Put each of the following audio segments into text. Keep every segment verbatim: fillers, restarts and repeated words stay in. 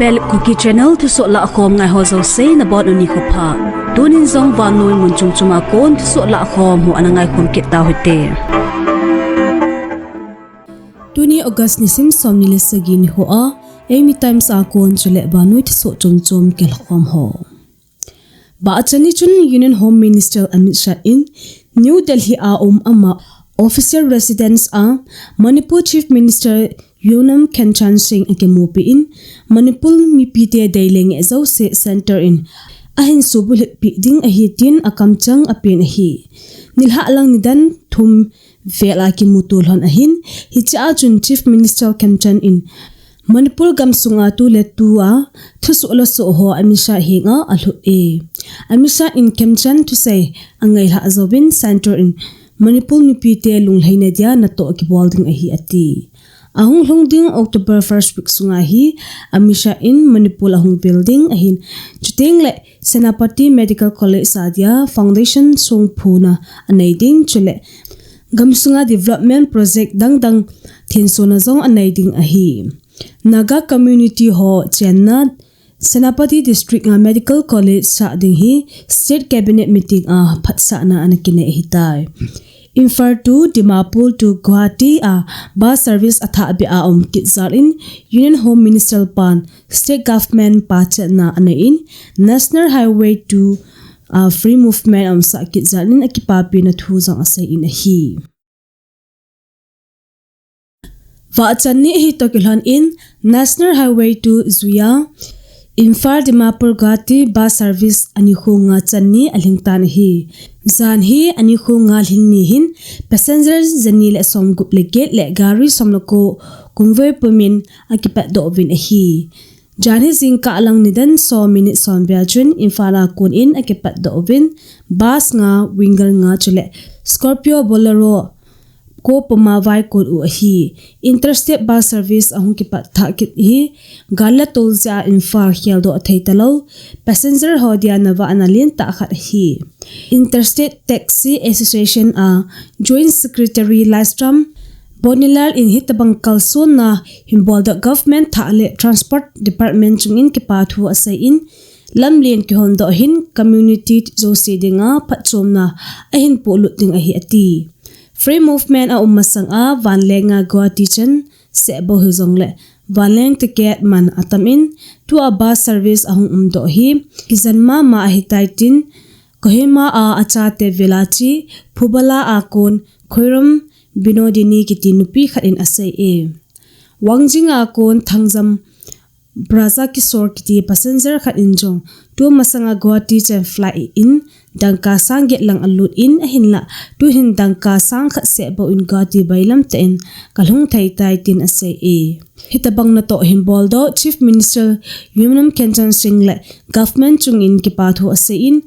Kuki Channel thusoh lahkhom ngai ho jouse nabonun nikho pha. Tunin jong vannoi mun chom chom a kon thusoh lahkhom ho ana ngaikhom kit tauhite. Tuni August nisim somni le sagi nikho a, Eimi Times a kon chule vannoi thusoh chom chom kilakhom ho. Bachanni chun Union Home Minister Amit Shah in New Delhi a um ama official residence a Manipur Chief Minister Yumnam Khemchand Singh akimupi in, Manipur mipite dei le ngeh jouse Centre in ahin subulhit pi ding ahi tin akamchang apen ahi. Nilhah lang nidan thum vel a kimuto lhon ahin, hiche a chun Chief Minister Khemchand in Manipur gamsunga tuletua thusoh lasoh ho Amit Shah henga alhut e. Amit Shah in Khemchand thusei angailhah jouvin Centre in Manipur mipite lunglhaina dia natoh kibol ding ahi ati. Ahung lhung ding October first week sunga hi Amit Shah in Manipur ahung vil ding ahin, chuteng le Senapati Medical College a dia foundation songphuna anei ding chule gamsunga development project dangdang thensona jong anei ding ahi. Naga community ho chenna Senapati District a Medical College sah ding hi State Cabinet meeting a phatsahna ana kinei ahitai. Imphal to Dimapur to Guwahati a bus service athah beh a um kit jal in Union Home Minister pan State Government pachatna anei in National Highway two a free movement aumsah kit jal in akipapina thu jong asei in ahi. Vachanni hitoh kilhon in National Highway two juiya Imphal Dimapur Guwahati bus service anikho nga channi alhing tan ahi. Jan hi anikho nga lhing ni hin passenger jani le somgup le get le gari somleko convoy pumin akipatdoh uvin ahi. Jan hi jingkah lang nidan som minute som vel chun Imphal a kon in akipatdoh uvin bus nga, Winger nga chule Scorpio Bolero ko puma vaikon u ahi. Interstate bus service ahung kipat thah kit hi gal le tol jeh a Imphal kheldoh thei talou passenger ho dia navahna lentah khat ahi. Interstate Taxi Association a Joint Secretary Laishram Bonilal in hitabang kalsonna hinboldoh government thah le transport department chungin kipathu asei in, lamlen kihondoh hin community jouse dinga phatchomna ahin polut ding ahi ati. Free movement aum masanga vanlenga Guwahati chan sehbou hijongle vanleng ticket man atam in, tua bus service ahung umdoh hi kijen mama ahitai tin, Kohima a achate vela che Phubala a kon Khoiram Binodini kiti nupi khat in asei e. Wangjing a kon Thangjam Braja Kishore kiti passenger khat in jong tu masanga Guwahati chan flight in dangka sang get lang alut in ahinlah tuhin dangka sang khat sehbou in Guwahati bailam tah in kalhung thei tai tin asei e. Hitabang natoh hinboldoh Chief Minister Yumnam Khemchand Singh le government chungin kipathu asei in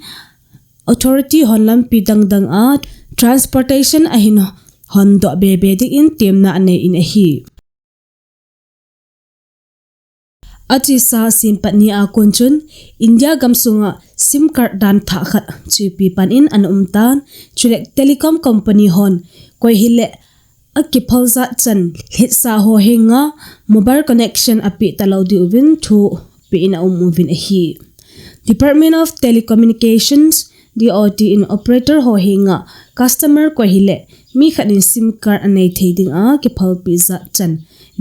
authority hon lampi dangdang a transportation ahin hondoh bebe dingin temna anei in ahi. Achesa simpat ni a kon chun India gamsunga sim card dan thah khat chuipi pan in ana um tan, chule telecom company hon koi hile akiphal jat chan lhitsa ho henga mobile connection apeh talou diuvin thu pe in aum uvin ahi. Department of Telecommunications, D O T in operator ho henga customer koi hile mi khat in sim card anei thei dinga kiphalpi jat chan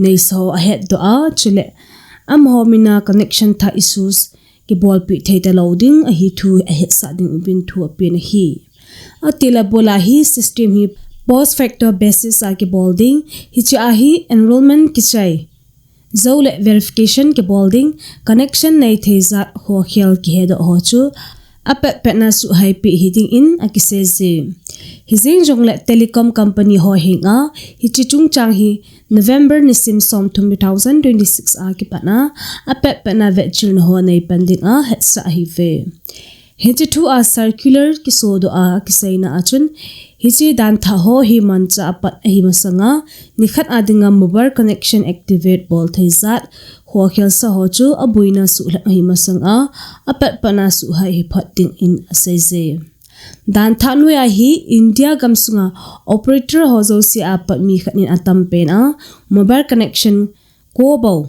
neisa ho ahetdoh a, chule amaho mina connection thah issues kibolpi thei talou ding ahi thu ahetsah ding uvin thu apen ahi. Atile abul a hi system hi post facto basis a kibol ding, hiche a hi enrollment kichai jou le verification kibol ding, connection nei thei jat ho khel kihedoh ho chu apatpatna suhhaipi hiding in akiseiye. Hijeng jongle telecom company ho henga hiche chungchang hi November nisim somthum two thousand twenty-six a kipat a apatpatna vetchilna ho neipan dinga hetsah ahiuve. Hiche thu a circular kisodoh a kiseina a chun, hiche dan thah ho hi manchah apat ahi masanga, nikhat a dinga mobile connection activate bol thei jat ho khelsa ho chu aboina suhlhep ahi masanga, apatpatna suhhai hi phat dingin aseiye. Dan thah noiya hi India gamsunga operator ho jouse a pat mi khat in atam pen a mobile connection ko bou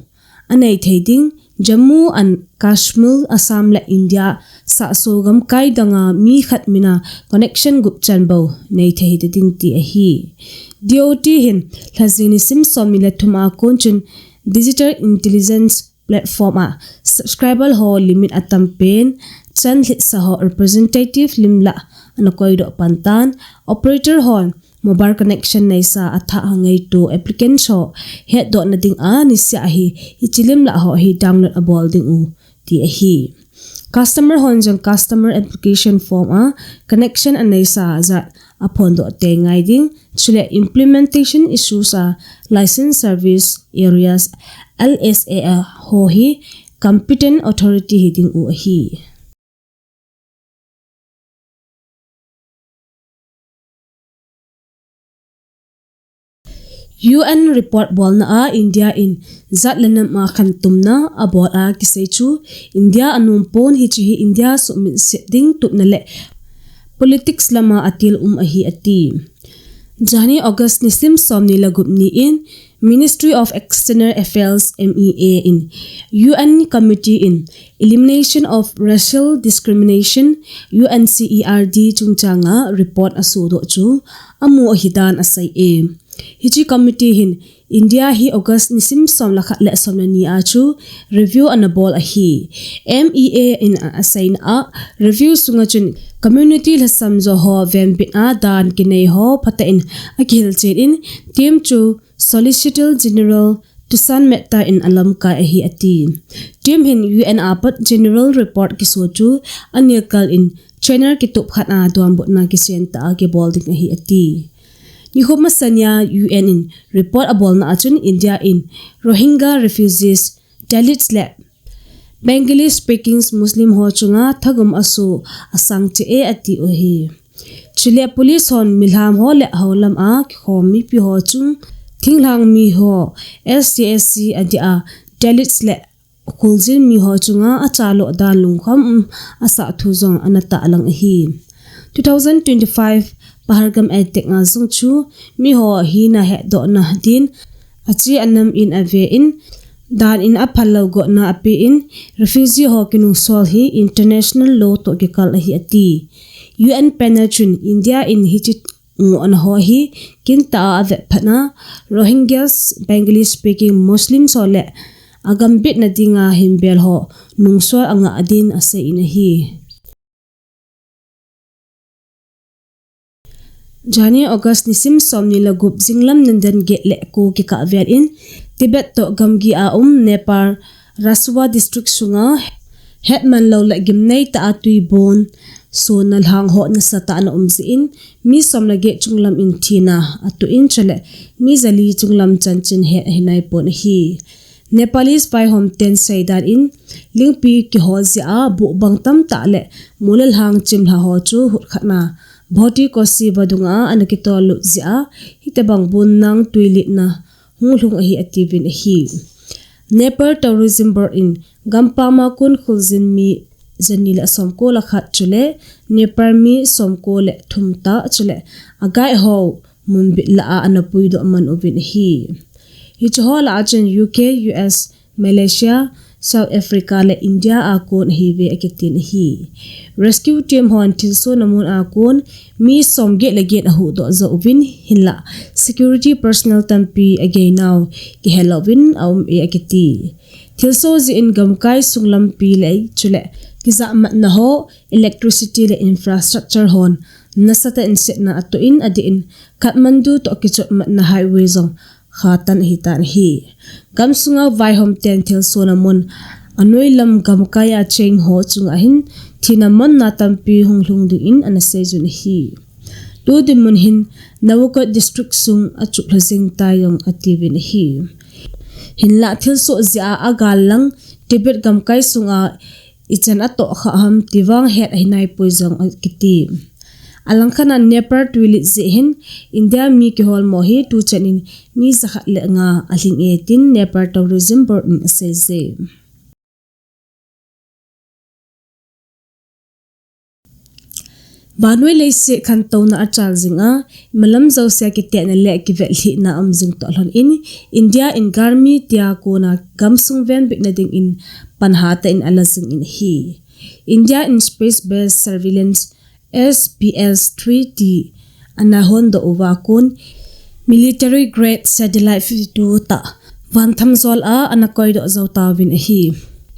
anei thei ding, Jammu and Kashmir, Assam le India sahso gamkai danga mi khat mina connection gup chan bou nei thei hita ding ti ahi. D O T hin lhajing nisim somni le thum a kon chun digital intelligence platform a subscriber ho limit atam pen chan lhitsa ho representative limlah ana koidoh pan tan, operator hon mobile connection neisa athah a ngaito applicant ho hetdohna dinga niseh a hi hiche limlah ho hi download abol ding u ti ahi. Customer hon jong customer application form a connection aneisa jat aphondoh tei ngai ding. Chule implementation issues a licensed service areas, L S A, a ho hi competent authority hiding u ahi. U N report bolna a India in jat le nam a khantumna abol a kisei chu India anom pon, hiche hi India suhmit set ding tupna le politics lama atil um ahi ati. Jani August nisim somni le gup ni in Ministry of External Affairs, M E A, in U N Committee in Elimination of Racial Discrimination, U N C E R D, chungchanga report asodoh chu amu ahidan asei e. Hiche committee hin India hi August nisim som le khat le som le ni a chu review anabol ahi. M E A in aseina a review sunga chun community lhasam jo ho venbit a dan kinei ho phatah in akihilchen in team chu Solicitor General Tushar Mehta in alamkai ahi ati. Team hin U N a pat general report kiso chu anelkal in channel kitup khat a donbutna kisentah a kibol ding ahi ati. Nikho masanga U N in report abolna a chun India in Rohingya refugees, Dalits le Bengali speaking Muslim ho chunga thagum aso asang cheh e ati u ahi. Chule police hon milham ho le houlam a kikhom mipi ho chung thinglhang mi ho, S T, S C adia Dalits le kholjin mi ho chunga achalo dan lungkham um asah thu jong ana tahlang ahi. Two thousand twenty-five Pahalgam attack a jong chu miho hina hetdohna din ache anam in ave in dan in aphal lou gotna ape in refugee ho kinungsol hi international law toh kikal ahi ati. U N panel chun India in hiche ngohna ho hi kintah a avetphatna Rohingyas, Bengali speaking Muslims ho le agambitna dinga himbel ho nungsol angah din asei in ahi. Jani August nisim somni le gup jinglam nidan get le ko kikah vel in Tibet toh gamgi a um Nepal Rasuwa district sunga hetman lou le gimnei tah a tuibon sona lhang ho nasatah a ana um jeh in mi som le get chunglam in thina atoh in chule mi jali chunglam chanchin het ahi naipon ahi. Nepalese vaihom ten seidan in lingpi kihol jeh a buhbang tamtah le mol le lhang chimlha ho chu hutkhatna Bhoti Kosi vadunga ana kitol lut jeh a hitobang bonnang tuilitna hunglhung ahi atiuvin ahi. Nepal Tourism Board in gampam a kon kholjin mi jani le somko le khat chule Nepal mi somko le thum tah chule a guide ho munbit lah a ana puidoh man uvin ahi. Hiche ho lah a chun U K, U S, Malaysia, South Africa le India a kon ahiuve akitin ahi. Rescue team hon thilsohna mun a kon mi som get le get ahuhdoh jouvin hinlah security personnel tampi ageinau kihelouvin aum e akiti. Thilsoh jeh in gamkai sung lampi le chule kijahmatna ho, electricity le infrastructure hon nasatah in setna atoh in adeh in Kathmandu toh kichotmatna highway jong khatan ahitan ahi. Gamsunga vaihom ten thilsohna mun anoi lam gamkai a cheng ho chunga hin thina monna tampi hunglhung dingin ana seijun ahi. Tu dinmun hin Nawalgarh district sung achup lha jing tai jong atiuvin ahi. Hinlah thilsoh jeh a agal lang Tibet gamkai sunga ichan atoh kha ham ti vang het ahi naipoi jong akiti. Alangkhat a Nepal tuilit jeh hin India mi kiholmo hi tuchan in mi jakhat le nga alhing e tin Nepal Tourism Board in asei je. Vannoi leiset khantouna achal jing a, imalam jousea kitehna le kivetlhihna um jing toh lhon in, India in galmi tia kona gamsung venbitna dingin panhatah in ala jing in ahi. India in space based surveillance S B S three T ana hondoh uva kon, military grade satellite fifty-two tah vanthamjol a ana koidoh jou tauvin ahi.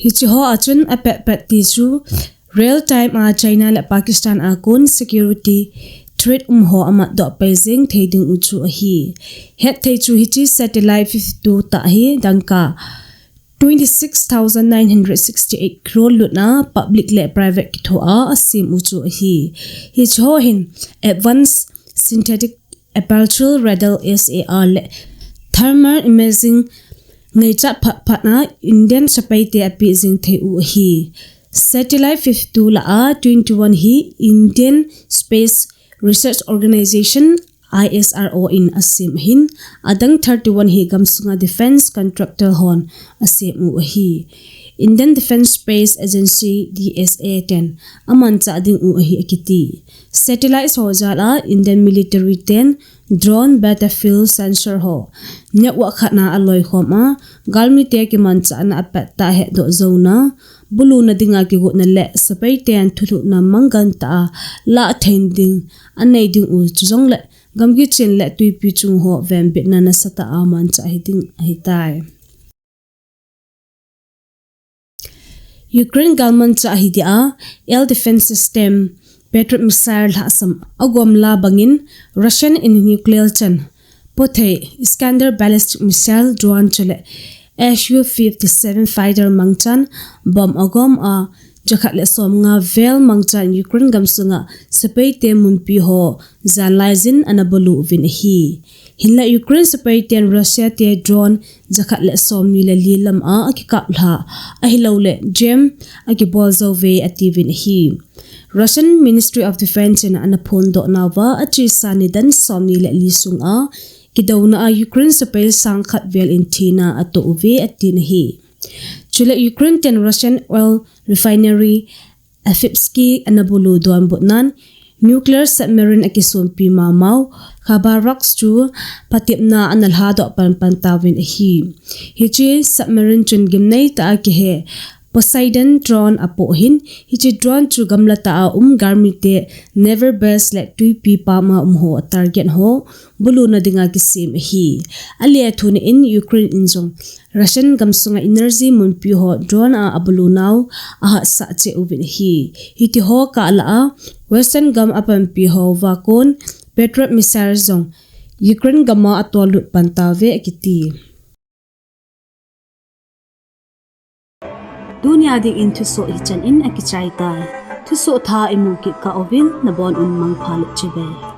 Hiche ho a chun apetpet ti chu real time a China le Pakistan a kon security threat um ho amatdoh pai jeng thei ding u chu ahi. Hetthei chu hiche satellite fifty-two tah hi dangka twenty-six thousand nine hundred sixty-eight crore lutna public le private kithoa asem u chu ahi. Hiche ho hin advanced synthetic aperture radar, S A R le thermal imaging ngaichat phatphat a Indian sepaite apeh jing thei u ahi. Satellite fifty-two lah a twenty-one hi Indian Space Research Organisation, I S R O in asem ahin, adang thirty-one hi gamsunga defence contractor hon asem u ahi. Indian Defence Space Agency, D S A ten amanchah ding u ahi akiti. Satellite ho jal a Indian military ten drone, battlefield sensor ho network khat na aloikhom a, galmite kimanchahna apettah hetdoh jouna, buluna dinga kigotna le sepaiten thulhuhna mangantah a lahthei ding anei ding u, chujongle gamgi chen le twipi chung ho venbitna nasatah a manchah hiding ahitai. Ukraine galmanchah hidia air defence system Patriot missile lhahsam agomla bangin, Russian in nuclear chan pothei Iskander ballistic missile drone chule Su fifty-seven fighter mangchan bomb agom a, jakhat le somnga vel mangchan Ukraine gamsunga sepaite munpi ho janlaijin ana bulu uvin ahi. Hinla Ukraine sepaiten Russia te drone jakhat le somni le li lam a akikap lha, ahilouleh jam akibol jouve atiuvin ahi. Russian Ministry of Defence in ana phondoh nauva, achesa nidan somni le li sunga kidouna a Ukraine sepai sangkhat vel in thina atoh uve atin ahi. Chule Ukraine ten Russian oil refinery Avdiivka ana bulu donbutnan, nuclear submarine akisonpi mamau Khabarovsk chu patepna ana lhadoh panpan tauvin ahi. Hiche submarine chun gimneitah a kihe Poseidon drone apoh ahin, hiche drone chu gamlatah a um galmite naval base le twipi pam a um ho target ho buluna dinga kisem ahi. Alethuhna in Ukraine in jong Russian gamsunga energy munpi ho drone a abulunau ahatsah cheh uvin ahi. Hitiho kah lah a Western gam apanpi houva kon Patriot missile jong Ukraine gam a atollut pan tauve akiti. Tunia dingin thusoh hichan in akichaitai. Thusoh thah imu kit kah uvin nabon un mangpha le chibai.